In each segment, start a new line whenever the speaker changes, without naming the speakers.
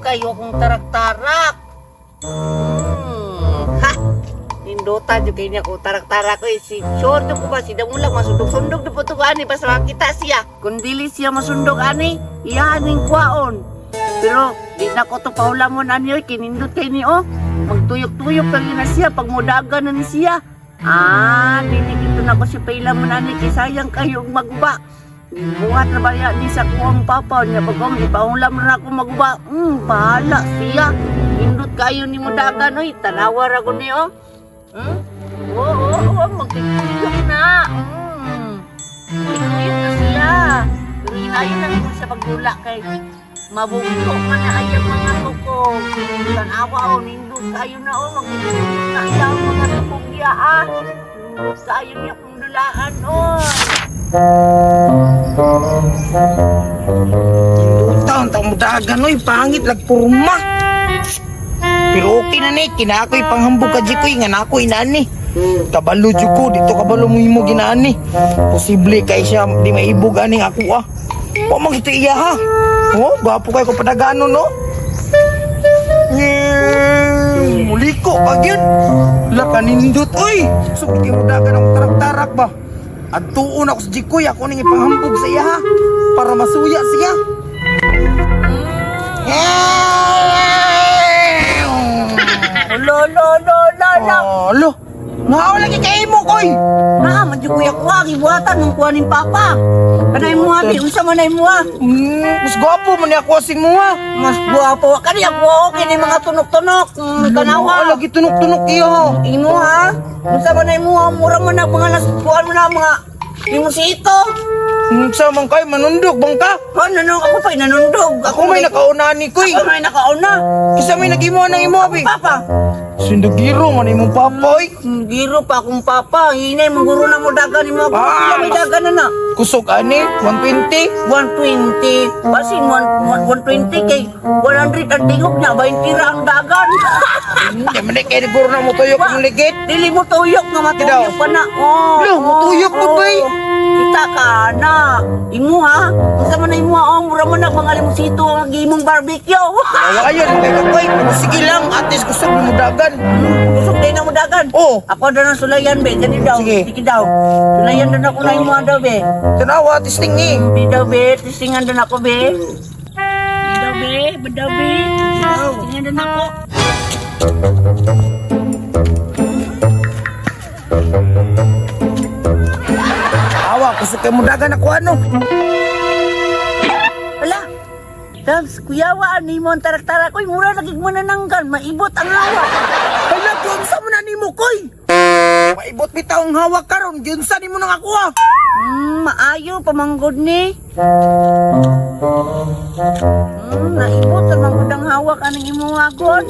kayo akong tarak-tarak. Ha! Nindota jud kay niya ko tarak-tarak ko eh. Si sure jud ko ba si damulag masundog-sundog na po to ani basta makita siya. Kung dili siya masundog ani, iya aning kwaon. Pero di na ko to paulamon ani oy, kinindot kay ni oh. Magtuyok-tuyok lang yun na siya pag mudagan na ni siya. Ah, dili gito na ko si pailamon ani kay sayang kayo maguba. Buhat na ba ni sa kuwang papa niya pag kung ipaulam na ako maguba. Bahala siya. Indot kayo ni mudagan oy, tanawa ra ko ni oh. Hmm? Oo, magtituyok na. Magtituyok na siya. Pero hinayon na ko sa pagdula kay mabugto man na ay ang mga tukog. Tanawa o, nindot kayo na o, magtituyok na siya ang mga tukog niya ah. Nindot kayo niya kung dulaan o.
Taon taong mudagan oy, pangit lag porma. Pero okay na ni, kinakoy panghambog ka jikoy nga nako inani. Kabalo jud ko dito kabalo mo himo ginaani. Posible kay siya di maibog aning ako ah. Wa man kita iya ha. Oh, gwapo kay ko padagano no. Nyeh, Muliko pa gyud. La kanindot oy. Sugdi mo dagan ang tarak-tarak ba. Adtuon ako sa Jikoy, ako ning ipanghambog sa iya ha para masuya siya.
Lo, lo, lo, lo, lo.
Alo, nao lagi kay imo koy.
Na, man jud kuya kuha, gibuhatan mong kuha ning papa. Kanay mo abi, unsa man ay mo ah?
Mas gwapo man ni ako sin mo ha.
Mas guwapo kani ako okay ni mga tunok-tunok. Tanawa.
Lagi tunok-tunok iya ha.
Imo ha? Unsa man ay mo ha? Mura man na mga naskuan mo na mga limosito.
Unsa man kay manundog bang ka?
Oh, nanong ako pa nanundog.
Ako may nakauna ni koy.
Ako may nakauna.
Isa may nagimo nang imo abi.
Papa.
Sindugiro man imong papa oy.
Giro pa akong papa. Hinay mong na mo dagan imo. Ako
Ah,
may dagan na na.
Kusog ani 120.
120. Basin 120 kay 100 ang tingog niya, 20 ra ang dagan.
Di man ni kay guro na mo tuyok ang ligit.
Dili mo tuyok nga matuyok pa na. Oh,
Lo, mutuyok mo ba, eh?
Kita ka na. Imo ha? Unsa man na imo ha? Oh, mura man na mga limosito ang imong barbecue.
Ayon kay koy. Sige lang, atis kusog mo dagan.
Kusog din na mo dagan.
Oh.
Ako daw ng sulayan be, kani daw.
Sige.
Sige daw. Sulayan daw ako na imo daw be.
Tanawa atis tingi.
Di daw be, tisingan daw ako be. Di daw be, di daw be. Tisingan daw ako.
Awa kusog kay mo dagan ako ano.
Wala. Dabs, kuyawa, ano mo ang tarak-tarak? Uy, mura lagi mo nananggal. Maibot ang hawak.
Hala, giunsa mo na nimo koy. Maibot bitaw ang hawak karon, giunsa nimo nang ako ah.
Maayo, pamanggod ni. Naibot, pamanggod ang hawak. Anong imuhagon?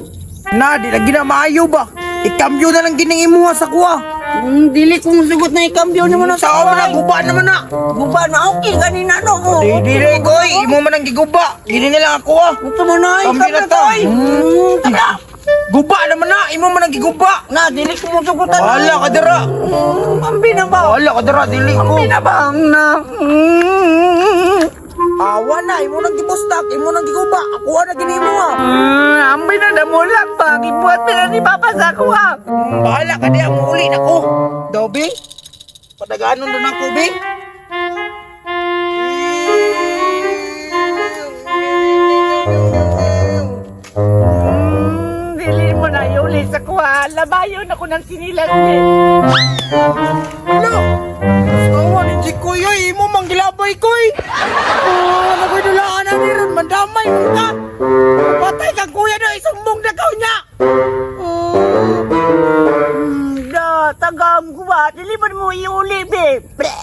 Na, di lagi na maayo ba? Ikambyo na lang gining imuha sa kuha.
Dili kong sugot na ikambyo naman ang
Sa ako na, guba naman na.
Guba na, okay, kanina no. Oh,
Di, di, di, koy. Imo man ang giguba. Dili na lang ako ah.
Ito mo na,
Kambyo
ikambyo
na
na
ta.
to. Tara.
Guba naman na, imo man ang giguba.
Na, dili kong sugutan.
Wala ka dira.
Ambi na ba?
Wala ka dira, dili ko.
Ambi na ba? Na.
Awa na, imo nang gibustak, imo nang giguba. Ako na gini mo ah.
Ambi na damulag pa. Gibuhat na ni Papa sa ako ah.
Bahala ka diya, muuli na ko. Daw, bi? Padaganon doon ako, bi?
Dili mo na yuli sa kuha. Labayon ako ng sinilas eh.
Hello! Awa ni Jikoy, oy, imo mang gilabay koy. Oh, nagoy dulaan na ni ron, mandamay mo ka. Patay kang kuya na, isumbong na kaw niya. Oh,
Da, tagam ko ba? Dili ba mo iuli, be? Bre.